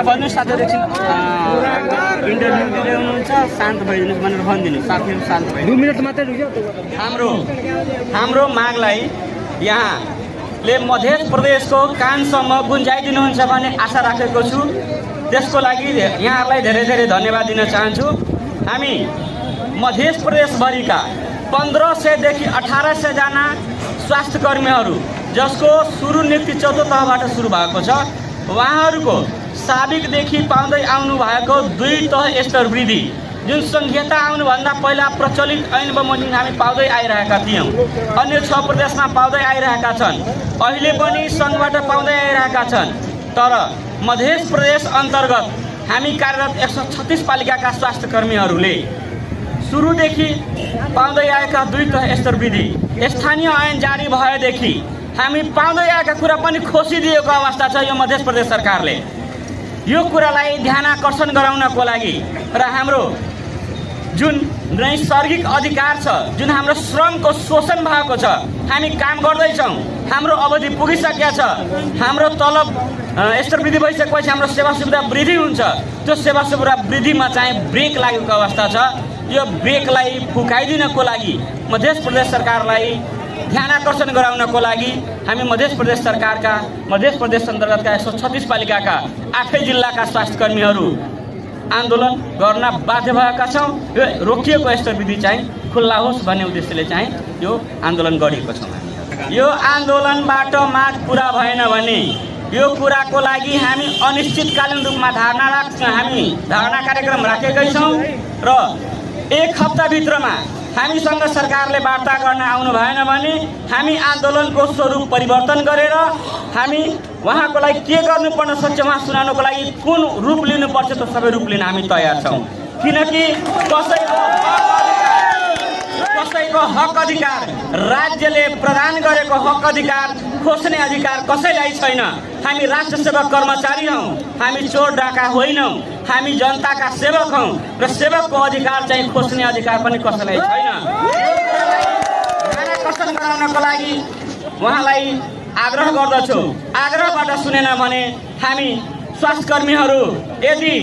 भन्नु साथीहरु एकछिन इन्टरभ्यु दिँदै हुनुहुन्छ शान्त भइदिनुस् भनेर भनिदिनु साथीहरु शान्त भइ 2 मिनेट मात्रै रुक्यो हाम्रो मागलाई यहाँले मध्य प्रदेशको कानसम्म गुन्जाइदिनुहुन्छ भन्ने आशा राखेको छु। त्यसको लागि यहाँहरूलाई धेरै धेरै धन्यवाद दिन चाहन्छु। हामी मध्य प्रदेशभरिका 1500 देखि 1800 जना स्वास्थ्य कर्मीहरू जसको सुरु नियुक्ति चौथो तहबाट सुरु भएको छ उहाँहरूको साबिकदेखि पाउँदै आउनु भएको 2 तह स्तर वृद्धि जुन संहिता आउनुभन्दा पहिला प्रचलित ऐन बमोजिम हामी पाउँदै आइरहेका थियौँ। अन्य 6 प्रदेशमा पाउँदै आइरहेका छन्, अहिले पनि सङ्घबाट पाउँदै आइरहेका छन्। तर मध्य प्रदेश अन्तर्गत हामी कार्यरत 136 पालिकाका स्वास्थ्य कर्मीहरूले सुरुदेखि पाउँदै आएका 2 तह स्तर वृद्धि स्थानीय ऐन जारी भएदेखि हामी पाउँदै आएका कुरा पनि खोसिदिएको अवस्था छ। यो मध्य प्रदेश सरकारले यो कुरालाई ध्यानाकर्षण गराउनको लागि र हाम्रो जुन नैसर्गिक अधिकार छ, जुन हाम्रो श्रमको शोषण भएको छ, हामी काम गर्दैछौँ, हाम्रो अवधि पुगिसकेको छ, हाम्रो तलब स्तर वृद्धि भइसकेपछि हाम्रो सेवा सुविधा वृद्धि हुन्छ। त्यो सेवा सुविधा वृद्धिमा चाहिँ ब्रेक लागेको अवस्था छ। यो ब्रेकलाई फुकाइदिनको लागि मध्य प्रदेश सरकारलाई ध्यानाकर्षण गराउनको लागि हामी मध्य प्रदेश सरकारका मध्य प्रदेश अन्तर्गतका 136 पालिकाका 8 जिल्लाका स्वास्थ्य कर्मीहरू आन्दोलन गर्न बाध्य भएका छौँ। यो रोकिएको स्तर वृद्धि चाहिँ खुल्ला होस् भन्ने उद्देश्यले चाहिँ यो आन्दोलन गरेको छौँ। यो आन्दोलनबाट माग पुरा भएन भने यो कुराको लागि हामी अनिश्चितकालीन रूपमा हामी धारणा कार्यक्रम राखेकै छौँ र 1 हप्ताभित्रमा हामीसँग सरकारले वार्ता गर्न आउनु भएन भने हामी आन्दोलनको स्वरूप परिवर्तन गरेर हामी उहाँको लागि के गर्नुपर्ने सक्छ उहाँ सुनाउनको लागि कुन रूप लिनुपर्छ त्यो सबै रूप लिन हामी तयार छौँ। किनकि कसैको हक अधिकार राज्यले प्रदान गरेको हक अधिकार खोज्ने अधिकार कसैलाई छैन। हामी राष्ट्र सेवक कर्मचारी हौँ, हामी चोर डाका होइनौँ, हामी जनताका सेवक हौँ र सेवकको अधिकार चाहिँ खोज्ने अधिकार पनि कसैलाई छैन। ध्यानाकर्षण गराउनको लागि उहाँलाई आग्रह गर्दछु। आग्रहबाट सुनेन भने हामी स्वास्थ्य कर्मीहरू यदि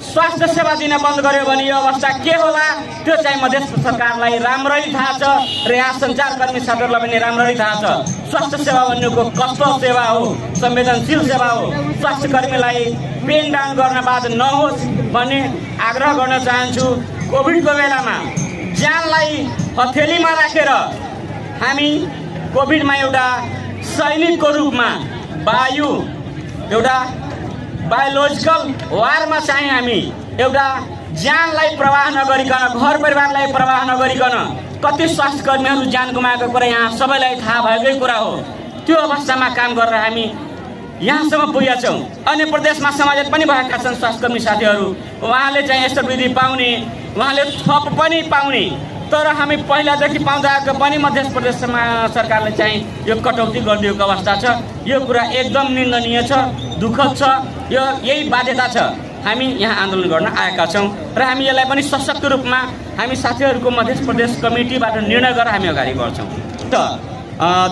स्वास्थ्य सेवा दिन बन्द गर्यो भने यो अवस्था के होला त्यो चाहिँ मध्य सरकारलाई राम्ररी थाहा छ र यहाँ सञ्चारकर्मी साथीहरूलाई पनि राम्ररी थाहा छ। स्वास्थ्य सेवा भन्नुको कस्तो सेवा हो, संवेदनशील सेवा हो। स्वास्थ्य कर्मीलाई पेन डाउन गर्न बाध्य नहोस् भन्ने आग्रह गर्न चाहन्छु। कोभिडको बेलामा ज्यानलाई हथेलीमा राखेर हामी कोभिडमा एउटा सैनिकको रूपमा एउटा बायोलोजिकल वारमा चाहिँ हामी एउटा ज्यानलाई प्रवाह नगरिकन, घर परिवारलाई प्रवाह नगरिकन कति स्वास्थ्य कर्मीहरू ज्यान गुमाएको कुरा यहाँ सबैलाई थाहा भएकै कुरा हो। त्यो अवस्थामा काम गरेर हामी यहाँसम्म पुगेका छौँ। अन्य प्रदेशमा समाजित पनि भएका छन् स्वास्थ्यकर्मी साथीहरू, उहाँले चाहिँ यस्तो वृद्धि पाउने, उहाँले थप पनि पाउने, तर हामी पहिलादेखि पाउँदा आएको पनि मध्य प्रदेश सरकारले चाहिँ यो कटौती गरिदिएको अवस्था छ। यो कुरा एकदम निन्दनीय छ, दुःखद छ। यो यही बाध्यता छ। हामी यहाँ आन्दोलन गर्न आएका छौँ र हामी यसलाई पनि सशक्त रूपमा हामी साथीहरूको मध्य प्रदेश कमिटीबाट निर्णय गरेर हामी अगाडि बढ्छौँ। त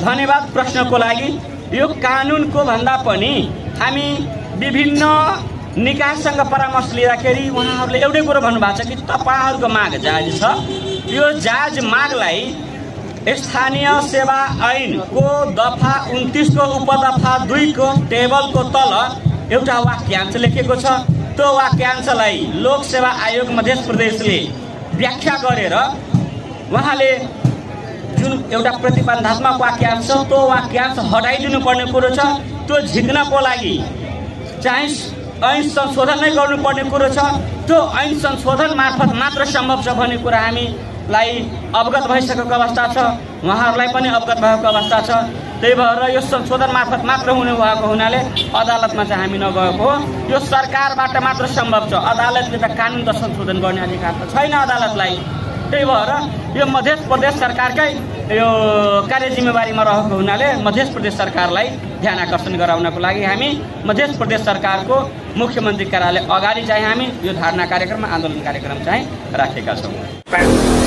धन्यवाद प्रश्नको लागि। यो कानुनको भन्दा पनि हामी विभिन्न निकायसँग परामर्श लिँदाखेरि उहाँहरूले एउटै कुरो भन्नुभएको छ कि तपाईँहरूको माग जायज छ। यो जायज मागलाई स्थानीय सेवा ऐनको दफा 29 को उपदफा 2 को टेबलको तल एउटा वाक्यांश लेखेको छ। त्यो वाक्यांशलाई लोक सेवा आयोग मध्य प्रदेशले व्याख्या गरेर उहाँले जुन एउटा प्रतिबन्धात्मक वाक्यांश छ त्यो वाक्यांश हटाइदिनु पर्ने कुरो छ। त्यो झिक्नको लागि चाहिँ ऐन संशोधन नै गर्नुपर्ने कुरो छ। त्यो ऐन संशोधन मार्फत मात्र सम्भव छ भन्ने कुरा हामीलाई अवगत भइसकेको अवस्था छ, उहाँहरूलाई पनि अवगत भएको अवस्था छ। त्यही भएर यो संशोधन मार्फत मात्र हुने भएको हुनाले अदालतमा चाहिँ हामी नगएको हो। यो सरकारबाट मात्र सम्भव छ। अदालतले त कानुन त संशोधन गर्ने अधिकार त छैन अदालतलाई। त्यही भएर यो मध्य प्रदेश सरकारकै यो कार्य जिम्मेवारीमा रहेको हुनाले मध्य प्रदेश सरकारलाई ध्यानाकर्षण गराउनको लागि हामी मध्य प्रदेश सरकारको मुख्यमन्त्री कार्यालय अगाडि चाहिँ हामी यो धारणा कार्यक्रम आन्दोलन कार्यक्रम चाहिँ राखेका छौँ।